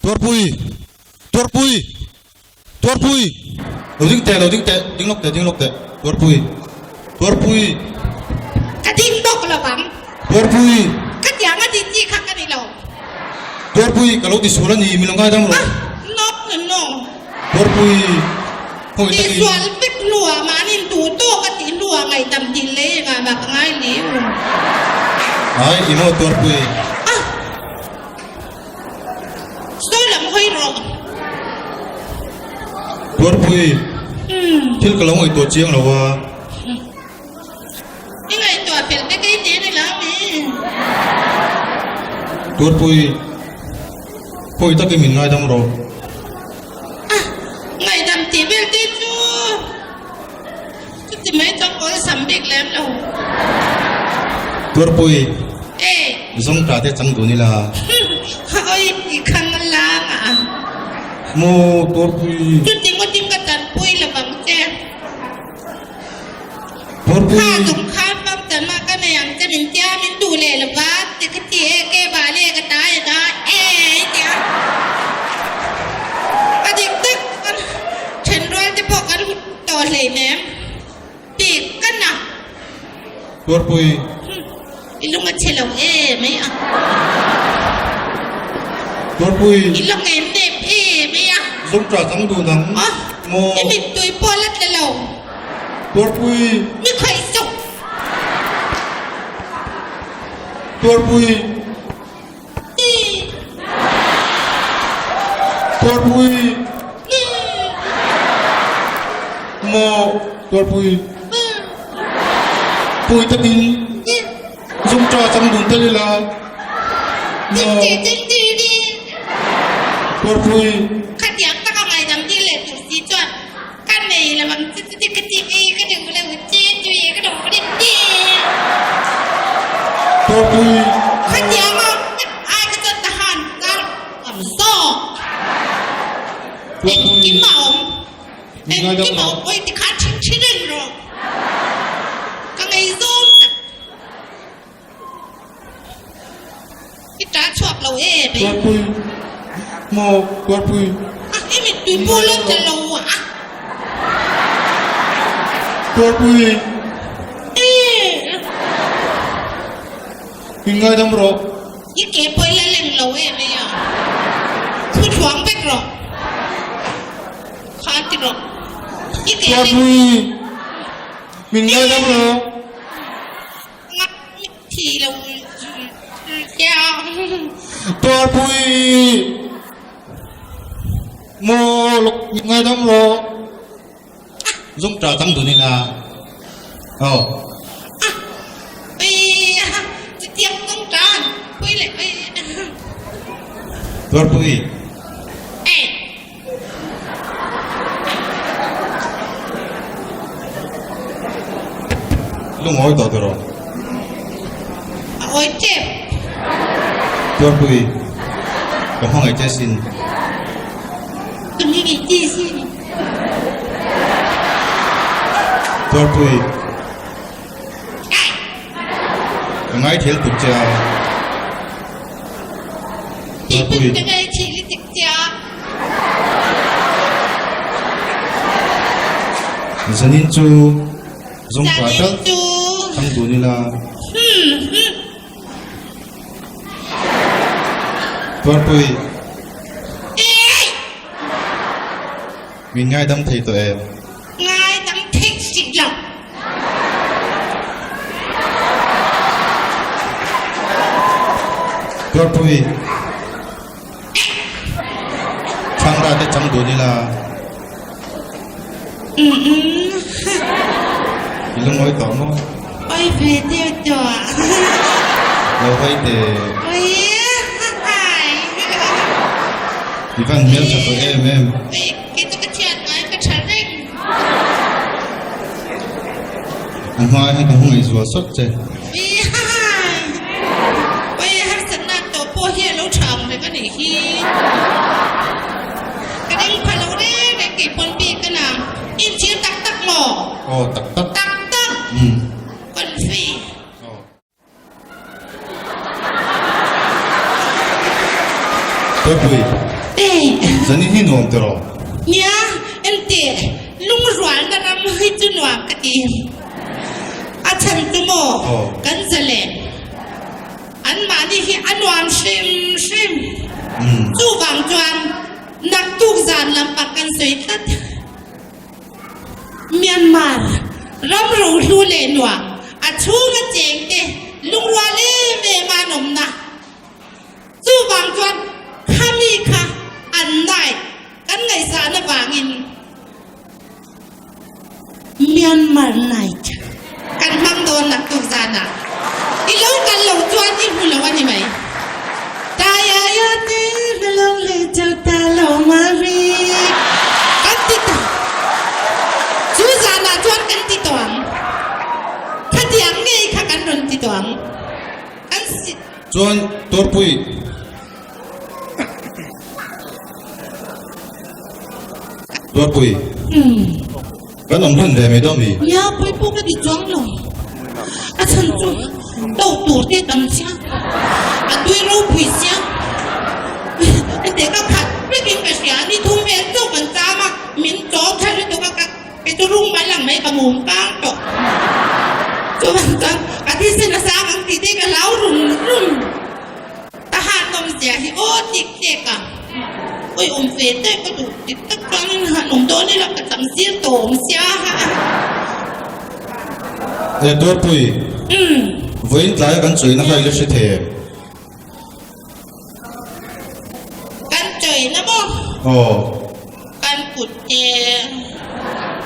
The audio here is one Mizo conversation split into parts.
Tuarpui! Tuarpui! Tuarpui! Lo ding teh, lo ding teh, ding lawk teh, ding lawk teh. Tuarpui! Tuarpui! Ka ding bawk lo ang. Tuarpui! Ka tiang a tih chi kha ka ni lo. Tuarpui, ka lo ti sual a ni, min lo ngaidam rawh. Ah, no, no, no. Tuarpui, khawngaih takin. Tihsual vek hnuah mahni duh tawk a tih hnuah ngaihdam tih lei engah mah ka ngai liu. Ai, i maw Tuarpui? Ah! Sawi lam hawi rawh. Tuarpui, thil ka lo ngaihtuah chiang lo a. I ngaihtuah fel te kei te ni lo mi. Tuarpui, khawi takin min ngaidam rawh. Ah, ngaihdam tih vel te chu chuti mai chuan kawl sam bik lem lo. Tuarpui, E. Zawngtah te chang dun ila. Oi, i khang a lang a. Maw, Tuarpui. Chuti ngawtin ka tanpui lovang che. Tuarpui. Kha tum khan fam tan mah ka nei ang che min tia min duh leh lo va ti ka ti e ke bah le ka ta e da e i tia. A dik tak kan thenrual te pawh kan hmu tawh hleinem ti ka na. Tuarpui. I lung a chhe lo e mai a. Tuarpui. I lung em nep e mai a. Zungṭah chang dun ang maw. I mittui pawh la tla lo. Tuarpui. Mi khawih suk. Tuarpui. Tuarpui. Maw Tuarpui. Pui takin zungṭa chang dun tel ila. Maw Tuarpui. Khatiang taka ngaidam dil leh tur si chuan ka nei lo ang che chuti ka ti ve ka duh lo che tui ka duh rin tir. Tuarpui. Khatiang a ai kha chuan tahan kar Awm zawk. Engkim a awm. Engkim a awm pawh i tikhan thin thin reng rawh. Ka ngei zawng tak. I ta chhuak lo em ei. Tuarpui. Maw Tuarpui. A i mittui pawh la tla lo a. Tuarpui. Min ngaidam rawh. I ke pawh i la leng lo em ei a, thu thluang vek rawh. Kha ti rawh. I ke leng. Tuarpui, min ngaidam rawh. Ngak thi lo tia. Tuarpui, maw lawk min ngaidam rawh. Zung ta chang dun ila. Aw. Ah, oi, chutiang zung tan, pui leh oi. Tuarpui. Eh. Lungawi tawh tawh rawh. A awi tep. Tuarpui, ka hmangaih che sin. Ka hmangaih che sin. Tuarpui, ka ngaithil tuk che a. Tuarpui. Ka ngaithil tuk che a. Zanin chu zungpa tal thang dun ila. Tuarpui. Min ngaidam thei tawh em? Ngaidam thei si lo. Tuarpui. Thlangra te chang dun ila. I lungawi tawh maw? Oi ve deuh tawh. Lo hawi teh. Oi hai. I van hmel tha tawh em em. Oi kei chu ka thian ngai ka tha reng. A hma hian ka hmangaih zual sawt che. Oi hai. Oi harsatna tawh pawh hi a lo tha ang reng a nih hi. Ka ring pha lo reng reng kei pawn bik a na. Inchhir tak tak maw? Aw tak tak. Tak tak. Umm. Confi. Aw. Tuarpui, zanin hi nuam tiraw? Nia, enteh, lungrualna ram hi chu nuam ka ti. A chhan chu maw kan zalen. Anmahni hi a nuam hrim hrim. Chuvang chuan naktuk zan lampang kan sawi tlat. Myanmar ram rohlu leh nuam a chhunga chengte lungrual em em a an awmna. Chuvang chuan khami kha an night kan ngaihzahna vangin Myanmar night kan hmang dawn naktuk zanah i lo kal lo chuan i hmu lo a ni mai. Taiaia te hla lo leh chau ta lo mari kan ti ta. Chu zanah chuan kan ti tawh ang. Khatiang ngei kha kan rawn ti tawh ang. Kan si. Chuan Tuarpui. Tuarpui. Kan awm hman ve mai dawn mi? Nia, pui pawh ka ti chuang lo. A chhan chu to tur te tam sia, a tui ropui sia. Hete ka khat vekin ka hria, ni thum vel chauh kan cham a, min chawm tha lutuk a, ka kei chu rung mai lang mai ka mum kang tawh. Chuan chuan ka thisen a sang ang tih te ka hlau rum rum. Ka han nawm zia hi aw tik tek a, ui awm ve teh ka duh dik tak chuan han awm dawn ila ka chang zir tawh awm sia ha. E Tuarpui, vawiin tlaia kan chawina kha i la hre thei em? Kan chawina maw? Aw. Kan kut te.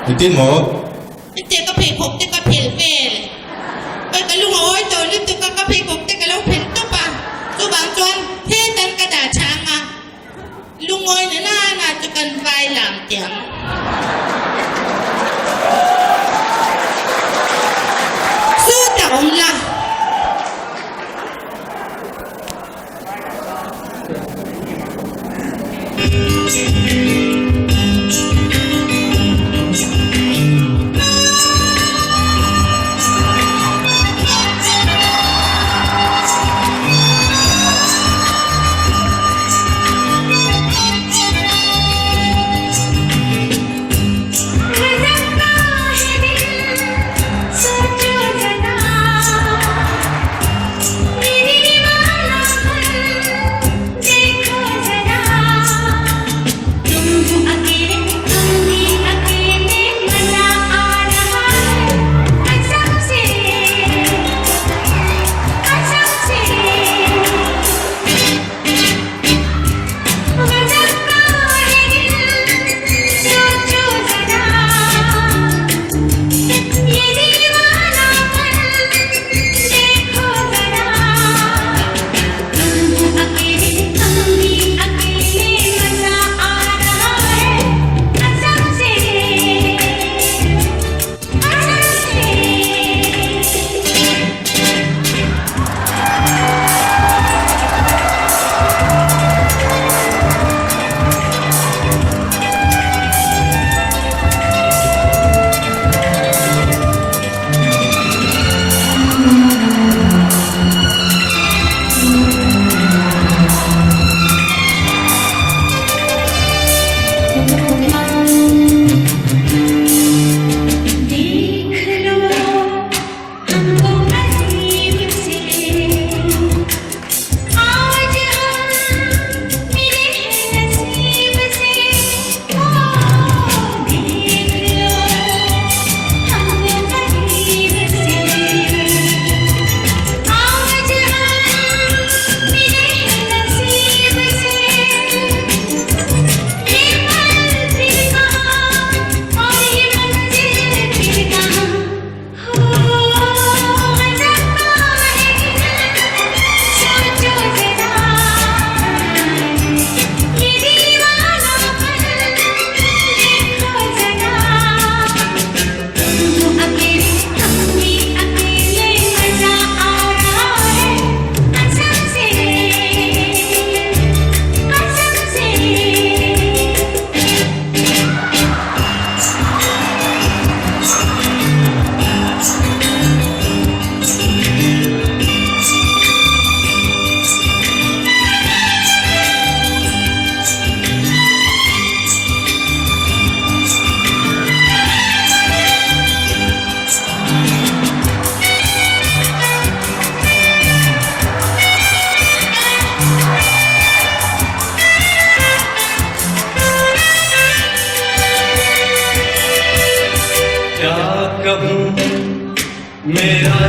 Engtin maw? Hete ka pheikhawk te ka phelh vel. Oi ka lung a awi tawh lutuk a, ka pheikhawk te ka lo phelh tawp a. Chuvang chuan hetan ka dah chhang a, lungawi na nana chu kan vai lam tiang. Chutah awm la.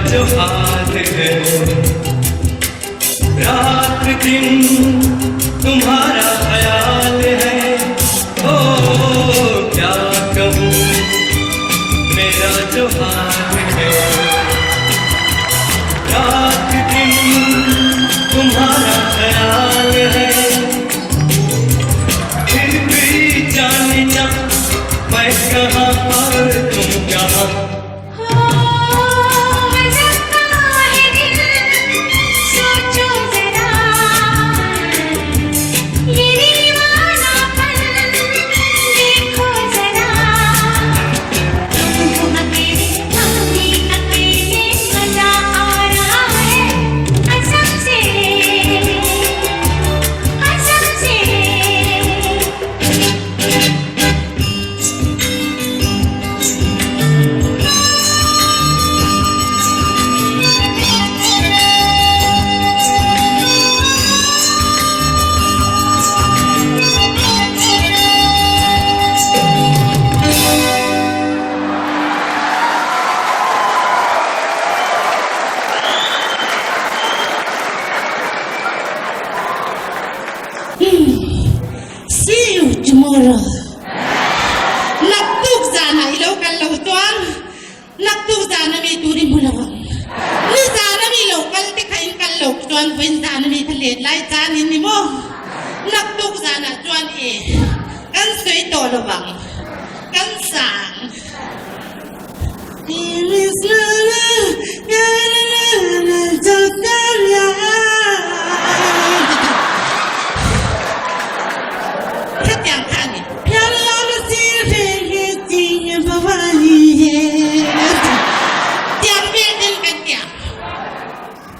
जो हाल है रात दिन तुम्हारा ख्याल है ओ क्या कहूँ मेरा जो हाल है रात दिन तुम्हारा ख्याल है फिर भी जाने ना मैं कहाँ और तुम कहाँ सोचो जरा ये दीवानापन देखो जरा तुम हो अकेले हम भी अकेले मजा आ रहा है कसम से कसम से। See you tomorrow. Naktuk zana i lo kal lo chuan naktuk zana mi tur i hmu lo ang. Ni zana mi lo kal te kha in kal lo chuan vawiin zana mi kha let lai chan in ni maw? Naktuk zana chuan e kan sawi tawh lo vang. Kan sang. Hetiang kha a ni. Tiang vel ten kan tiang.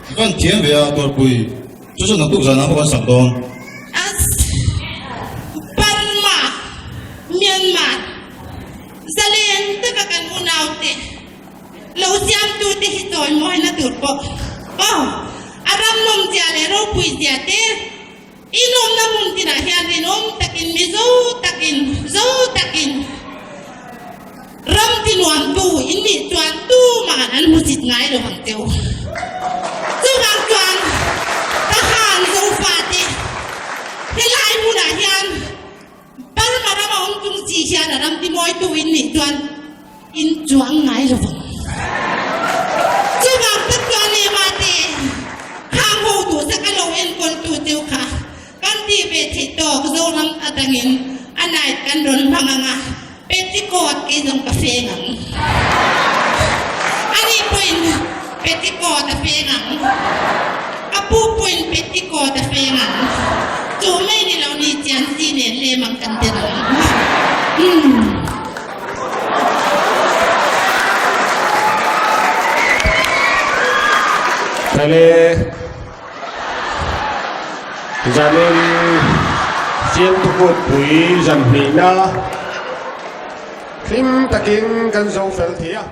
I van thiam ve a Tuarpui, chu chu naktuk zanah pawh kan sak dawn. As Burma, Myanmar, Zalen taka kan unaute lo siamtute hi chawimawina tur pawh aw a ram nawmzia leh ropuizia te i nawmna hmun tinah hian rinawm takin Mizo takin Zo takin ram tinuamtu in nih chuan tumahan an hmusit ngai lo ang teu. Chuvang chuan ka han Zofate helai hmunah hian Burma rama awm chung chi hian a ram timawitu in nih chuan in chuang ngai lo vang. Chuvang tak chuan Ema te khang ho duhsak a lo enkawltu cheu kha kan ti ve theih tawk Zoram atangin a night kan rawn hmang ang a, petticoat kei zawng ka feng ang. Ani pawhin petticoat a feng ang. A pu pawhin petticoat a feng ang. Chu mai ni lo ni chian si nen lem ang kan tir ang. Umm. Tale zanin fiamthukut pui zan hnihna hlim takin kan zo fel thei a.